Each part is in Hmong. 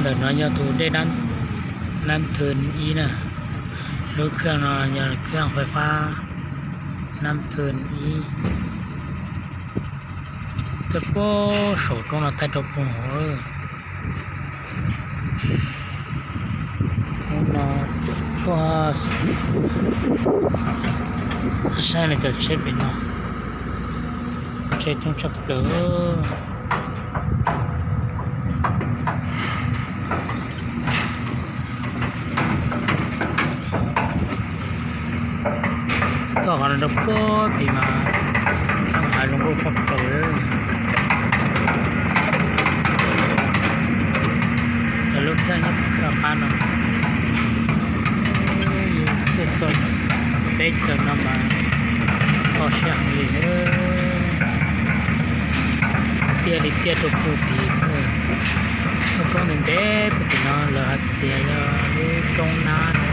Ntawm no yog tus dej Nam Thwm ib na. Lub khaj no yog khaj fais fab Nam Thwm ib. Tuaj puag saum roob no thaij rau phooj ywg. Hnub no tuaj saib lawv cov tsheb pem no, tsheb coob tshaj plaws. Tuaj qhov no rau puag tid mas hav zoov nkauj tshaj plaws. Lawv lub khaj nyob puag qab no. Tuaj txog teb chaws no mas kho siab heev li. Tiaj li tiaj rau puag tid. Lub roob ntev ntev puag tim no lawv hais tias yog lub roob nab no.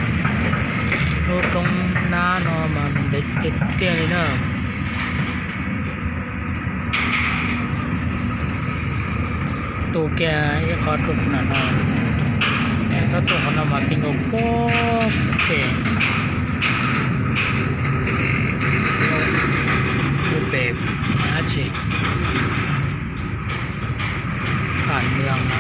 Lub roob nab no mas ntev tiag tiag li na. Tu kiag ib qho rau puag nram no, txhob tuaj qhov no mas ti nkaus puag pem, puag pem dab tsi, Pham Nws no.